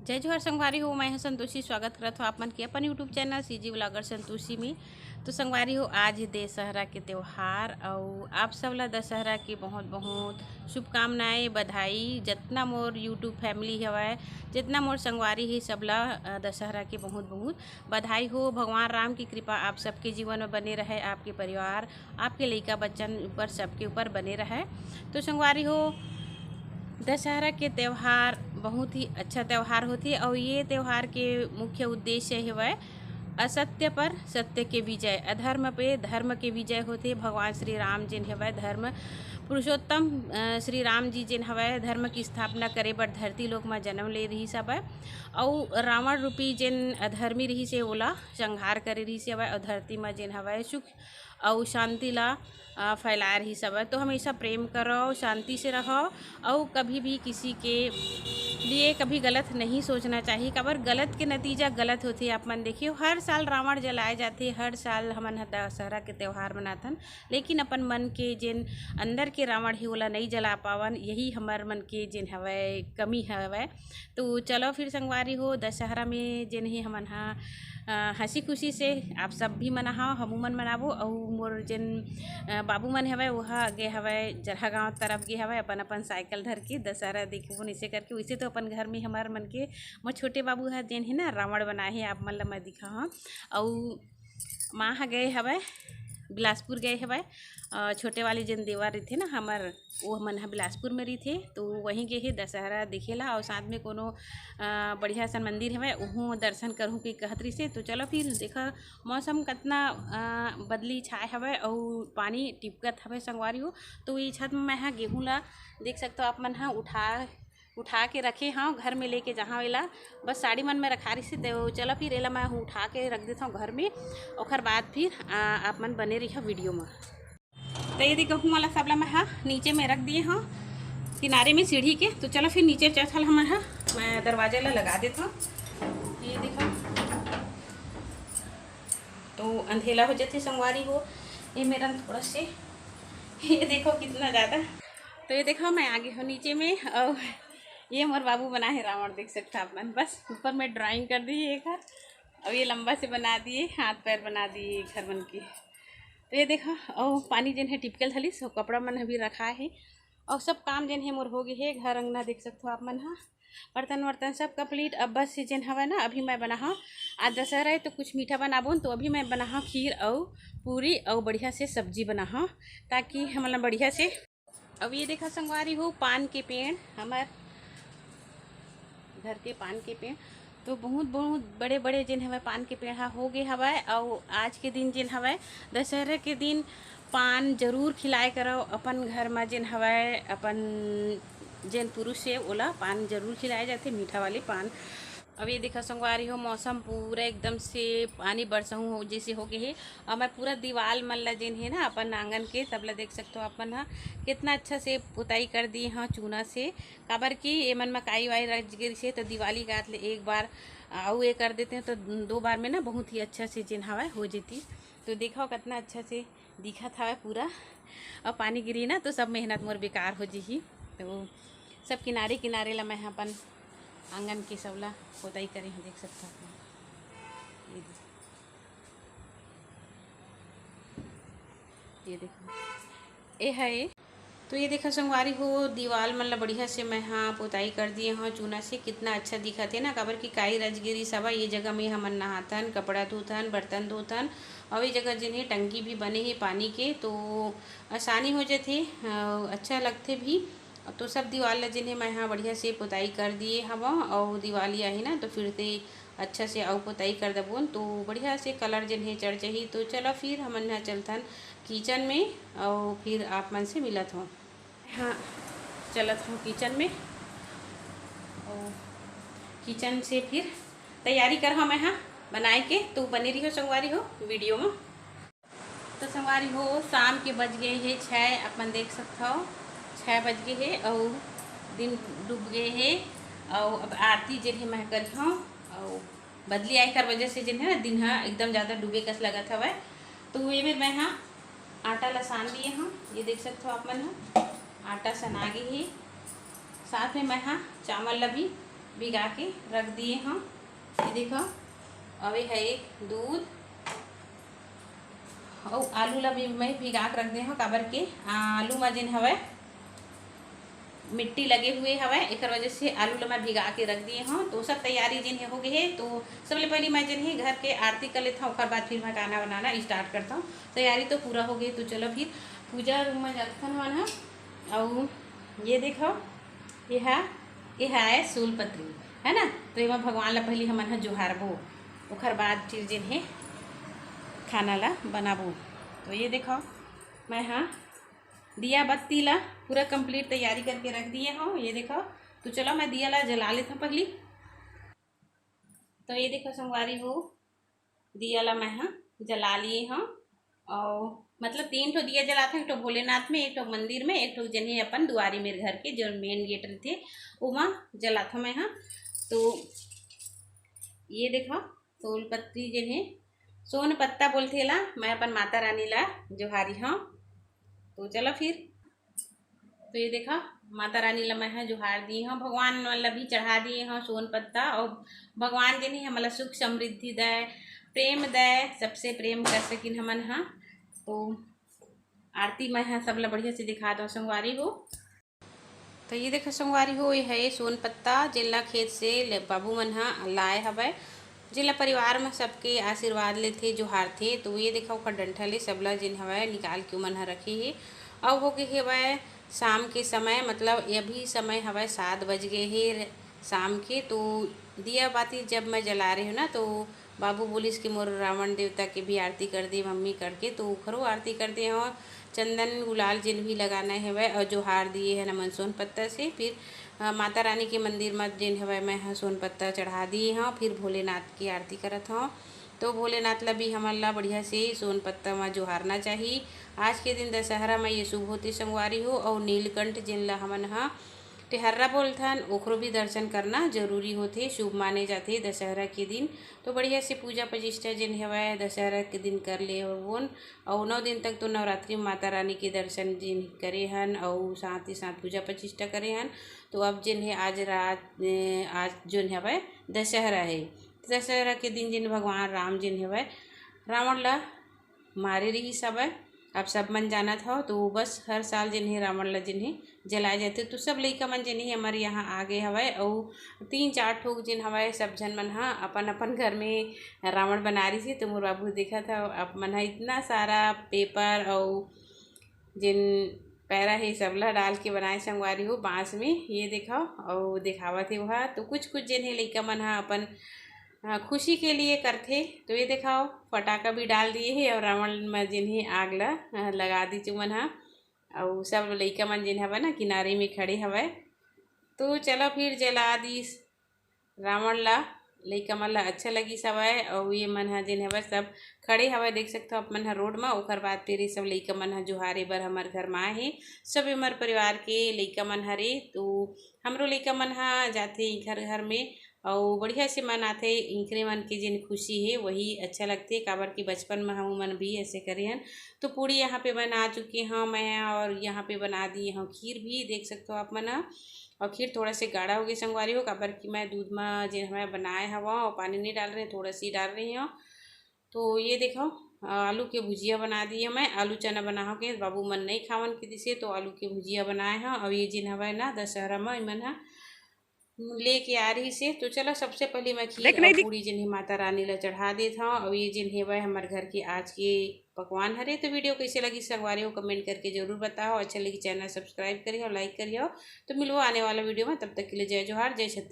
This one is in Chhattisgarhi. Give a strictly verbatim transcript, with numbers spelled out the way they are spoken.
जय जोहार संगवारी हो, मैं हूं संतोषी। स्वागत करत हो आप मन के अपन YouTube channel CG vlogger Santoshi में। तो संगवारी हो, आज हे दशहरा के त्यौहार, अउ आप सब ला दशहरा के बहुत बहुत शुभकामनाएं, बधाई। जितना मोर YouTube फैमिली हवय, जितना मोर संगवारी हे, सब ला, अ, दशहरा के बहुत बहुत बधाई हो। भगवान राम की कृपा आप सबके जीवन में बने रहे, आपके परिवार, आपके लइका बच्चन ऊपर, सबके ऊपर बने रहे। तो संगवारी हो, दशहरा के त्यौहार बहुत ही अच्छा त्यौहार होथे, अउ ये त्यौहार के मुख्य उद्देश्य हेवय असत्य पर सत्य के विजय, अधर्म पे धर्म के विजय होथे। भगवान श्री राम जेन हेवय, धर्म पुरुषोत्तम, अ, श्री राम जी जेन हवय, धर्म की स्थापना करे बर धरती लोक म जन्म ले रिहिस हवय, अउ रावण रूपी जेन अधर्मी रिहिस हे, ओला संहार करे रिहिस हवय, अउ धरती म जेन हवय, सुख अउ शांति ला, अ, फैलाए रिहिस हवय। तो हमेशा प्रेम करव, शांति से रहव, अउ कभी भी किसी के लिए कभी गलत नहीं सोचना चाहिए, काबर गलत के नतीजा गलत होथे। आप मन देखियो, हर साल रावण जलाए जाथे, हर साल हमन ह दशहरा के त्यौहार मनाथन, लेकिन अपन मन के जेन अंदर के रावण हे, ओला नइ जला पावन, यही हमर मन के जेन हवय, कमी हवय। तो चलो फिर संगवारी हो, दशहरा में जेन हे हमन ह, अ, हंसी खुशी से आप सब भी मनाहव, हमू मन मनाबो। अउ मोर जेन, अ, बाबू मन हवय, ओहा गे हवय जरहा गांव तरफ गे हवय, अपन अपन साइकिल धर के दशहरा देखबो निसे करके। वैसे तो अपन घर में हमर मन के, मोर छोटे बाबू ह जेन हे ना, रावण बनाए हे, आप मन ल मैं दिखाहव। अउ माँ ह गए हवय, बिलासपुर गए हवय, अ, छोटे वाली जेन देवर रहिथे ना हमर, वो मन ह बिलासपुर में रहिथे, तो वहीं गे हे दशहरा देखे ला, अउ साथ में कोनो, अ, बढ़िया सन मंदिर हवय, उहों दर्शन करहूँ के कहत रहिसे। तो चलो फिर देखा, मौसम कतना, अ, बदली छाए हवय, अउ पानी टिपकत हवय संगवारी हो। तो ये छत में मैं ह गेहूँ ला देख सकथव आप मन ह उठा, उठा के रखे हव घर में लेके जहाँ, एला बस साड़ी मन में रखा रहिसे। तो चलो फिर एला मैं उठा के रख देथव घर में, ओखर बाद फिर, आ, आप मन बने रहिहा वीडियो में। तो ये देखो, गहूँ वाला सबला मैं ह नीचे में रख दिए हव किनारे में सीढ़ी के। तो चलो फिर नीचे चल हमन ह, मैं दरवाजा ला लगा देथव। ये देखो, तो अंधेला हो जाथे संगवारी हो, ये मेरा थोड़ा से, ये देखो कितना ज़्यादा। तो ये देखो, मैं आ गे हव नीचे में, अउ ये मोर बाबू बनाए हे रावण, देख सकथव आप मन। बस ऊपर में ड्राइंग कर दिए एक, अउ ये लंबा से बना दिए, हाथ पैर बना दिए घर मन के। तो ये देखो, अउ पानी जेन हे टिपके ल धरिस, अउ कपड़ा मन ह भी रखा हे, अउ सब काम जेन हे मोर हो गे हे। घर अंगना देख सकथव आप मन ह, बर्तन वर्तन सब complete। अब बस ये जेन हवय ना, अभी मैं बनाहव, आज दशहरा हे तो कुछ मीठा बनाबोन, तो अभी मैं बनाहव खीर अउ पूरी अउ बढ़िया से सब्जी बनाहव, ताकि हमन ला बढ़िया से। अब ये देखा संगवारी हो, पान के पेड़, हमर घर के पान के पेड़, तो बहुत बहुत बड़े बड़े जेन हवय पान के पेड़ हा हो गे हवय। अउ आज के दिन जेन हवय, दशहरा के दिन पान जरूर खिलाए करव अपन घर म जेन हवय, अपन जेन पुरुष हे ओला पान जरूर खिलाए जाथे, मीठा वाले पान। अब ये देखा संगवारी हो, मौसम पूरा एकदम से पानी बरसहूँ हो जैसे हो गए हे। और मैं पूरा दीवाल मन ला जेन हे ना अपन आंगन के, सब ला देख सकथव आप मन ह, कितना अच्छा से पुताई कर दिए हव चूना से, काबर कि एमन म काई वाई रच गे रिहिसे, तो दिवाली के आत ले एक बार अउ ये कर देते हैं, तो दो बार में ना बहुत ही अच्छा से जेन हवय हो जेती। तो देखव कितना अच्छा से दिखत हवय पूरा, अउ पानी गिरही ना तो सब मेहनत मोर बेकार हो जही। तो सब किनारे किनारे ला मैं ह अपन आंगन के सब ला पोताई करे हव, देख सकथव आप मन। ये दे-, ये देखो, ए है। तो ये देखा संगवारी हो, दीवाल मन ला बढ़िया से मैं ह पोताई कर दिए हव चूना से। कितना अच्छा दिखत हे ना, काबर कि काई रच गे रिहिस हवय। ये जगह में हमन नहाथन, कपड़ा धोथन, बर्तन धोथन, अउ ये जगह जेन हे टंकी भी बने हे पानी के, तो आसानी हो जथे, अ, अच्छा लगथे भी। तो सब दीवाल ला जेन हे मैं ह बढ़िया से पोताई कर दिए हवं, अउ दिवाली आही ना तो फिर से अच्छा से अउ पोताई कर देबोन, तो बढ़िया से कलर जेन हे चढ़ जाही। तो चलो फिर हमन ह चलथन किचन में, अउ फिर आप मन से मिलत हव। हाँ, चलत हव किचन में, अउ किचन से फिर तैयारी करहव मैं ह बनाए के। तो बने रहियो संगवारी हो वीडियो में। तो संगवारी हो, शाम के बज गए हे छै, अपन देख सकथव छै बज गए हे, अउ दिन डूब गए हे, अउ अब आरती जेन हे मैं करिहव, अउ बदली आए कर वजह से जेन हे ना, दिन ह एकदम ज़्यादा डूबे कस लगत हवय। तो ये मेर मैं ह आटा ला सान दिए हव, ये देख सकथव आप मन ह, आटा सना गे हे। साथ में मैं ह चावल ला भी भिगा के रख दिए हव। ये देखो, अउ ये है दूध, अउ आलू ला भी मैं भिगा के रख दे हव, काबर के आलू मा जेन हवय मिट्टी लगे हुए हवय, एकर वजह से आलू ला मैं भिगा के रख दिए हव। तो सब तैयारी जेन हे हो गए हे। तो सबले पहली मैं जेन हे घर के आरती कर लेथव, ओकर बाद फिर मैं खाना बनाना स्टार्ट करथव। तैयारी तो पूरा हो गए। तो चलो फिर पूजा रूम में जाथन हमन ह। अउ ये देखो, ये हा, ये हा है सूल पत्री, है ना। तो एमा भगवान ला पहली हमन ह जोहारबो, ओकर बाद फिर जेन हे खाना ला बनाबो। तो ये देखो, मैं हा दिया बत्ती ला पूरा कंप्लीट तैयारी करके रख दिए हव। ये देखो, तो चलो मैं दिया ला जला लेथव पहली। तो ये देखो संगवारी हो, दिया ला मैं हा जला लिए हव। अउ मतलब तीन ठो दिया जलाथव, एक ठो भोलेनाथ में, एक ठो मंदिर में, एक ठो जेन हे अपन दुआरी मेर घर के जो मेन गेट रहिथे, ओमा जलाथव मैं हा। तो ये देखो, सोन पत्री जेन हे, सोन पत्ता बोलथे ला, मैं अपन माता रानी ला जोहारी हव। तो चलो फिर, तो ये देखा, माता रानी ला मैं ह जोहार दिए हव, भगवान मन ला भी चढ़ा दिए हव सोन पत्ता। अउ भगवान जेन हे हमला सुख समृद्धि दय, प्रेम दय, सबसे प्रेम कर सकिन हमन ह। तो आरती मैं ह सबला बढ़िया से दिखा दव संगवारी हो। तो ये देखा संगवारी हो, ये है सोन पत्ता, जेन ला खेत से ले-, बाबू मन ह लाए हवय, जेन ला परिवार म सबके आशीर्वाद लेथे, जोहारथे। तो ये देखा, ओखर डंठल ए, सबला जेन हवय निकाल के ओमन ह रखे हे। अउ हो गे हवय शाम के समय, मतलब अभी समय हवय सात बज गए हे शाम के। तो दिया बाती जब मैं जला रहे हव ना, तो बाबू बोलिस कि मोर रावण देवता के भी आरती कर दे मम्मी करके। तो ओखरो आरती कर दे हव, चंदन गुलाल जेन भी लगाना हवय, अउ जोहार दिए हन हमन सोन पत्ता से। फिर अ, माता रानी के मंदिर म जेन हवय मैं ह सोन पत्ता चढ़ा दिए हव, फिर भोलेनाथ की आरती करत हव। तो भोलेनाथ ला भी हमन ला बढ़िया से सोन पत्ता म जोहारना चाही। आज के दिन दशहरा म ये शुभ होथे संगवारी हो। अउ नीलकंठ जेन ला हमन ह टेहर्रा बोलथन, ओखरो भी दर्शन करना जरूरी होथे, शुभ माने जाथे दशहरा के दिन। तो बढ़िया से पूजा प्रतिष्ठा जेन हवय दशहरा के दिन कर ले हवन। अउ नौ दिन तक तो नवरात्रि में माता रानी के दर्शन जेन करे हन, अउ साथ ही साथ पूजा प्रतिष्ठा करे हन। तो अब जेन हे आज रात, ए, आज जोन हवय दशहरा हे। दशहरा के दिन जेन भगवान राम जेन हवय रावण ला मारे रिहिस हवय, आप सब मन जानत हव। तो बस हर साल जेन हे रावण ला जेन हे जलाए जाथे। तो सब लइका मन जेन हे हमर यहाँ आ गए हवय, अउ तीन चार ठो जेन हवय सब झन मन ह अपन अपन घर में रावण बना रिहिस हे। तो मोर बाबू देखत हव, आप मन ह इतना सारा पेपर अउ जेन पैरा हे सबला डाल के बनाए संगवारी हो बांस में, ये देखव, अउ देखावत हे वहा। तो कुछ कुछ जेन हे लइका मन ह अपन अ, खुशी के लिए करथे। तो ये देखव, फटाका भी डाल दिए हे अउ रावण म जेन हे आग ला, अ, लगा दिस उमन ह। अउ सब लइका मन जेन हवय ना किनारे में खड़े हवय। तो चलो फिर जला दिस रावण ला, लइका मन ला अच्छा लगिस हवय। अउ ये मन ह जेन हवय सब खड़े हवय, देख सकथव आप मन ह रोड म। ओकर बाद फिर ये सब लइका मन ह जोहारे बर हमर घर म आए हे। सब हमर परिवार के लइका मन हरे। तो हमरो लइका मन ह जाथे इखर घर में अउ बढ़िया से मनाथे। इखरे मन के जेन खुशी हे वही अच्छा लगथे, काबर कि बचपन में हम मन भी ऐसे करे हन। तो पूड़ी यहाँ पे बना चुके हव मैं, और यहाँ पे बना दिए हव खीर भी, देख सकते हो आप मन ह। और खीर थोड़ा से गाढ़ा हो गया संगवारी हो, काबर कि मैं दूध में जेन हवय बनाए हव और पानी नहीं डाल रहे, थोड़ा सी डाल रही हूँ। तो ये देखो, आलू के भुजिया बना दिए मैं। आलू चना बनाहव के बाबू मन नहीं खावन के दिसे, तो आलू के भुजिया बनाए हव। और ये जेन हवय ना दशहरा में इमन ह लेके आ रही से। तो चलो, सबसे पहले मैं खीर देख नहीं और दिख- पूड़ी जेन हे माता रानी ला चढ़ा देत हव। और ये जेन हेवय हमर घर के आज के पकवान हरे। तो वीडियो कैसे लगी संगवारी हो, कमेंट करके जरूर बताओ। अच्छा लगी, चैनल सब्सक्राइब करियो, लाइक करियो। तो मिलबो आने वाला वीडियो में, तब तक के लिए जय जोहार, जय छत्तीसगढ़।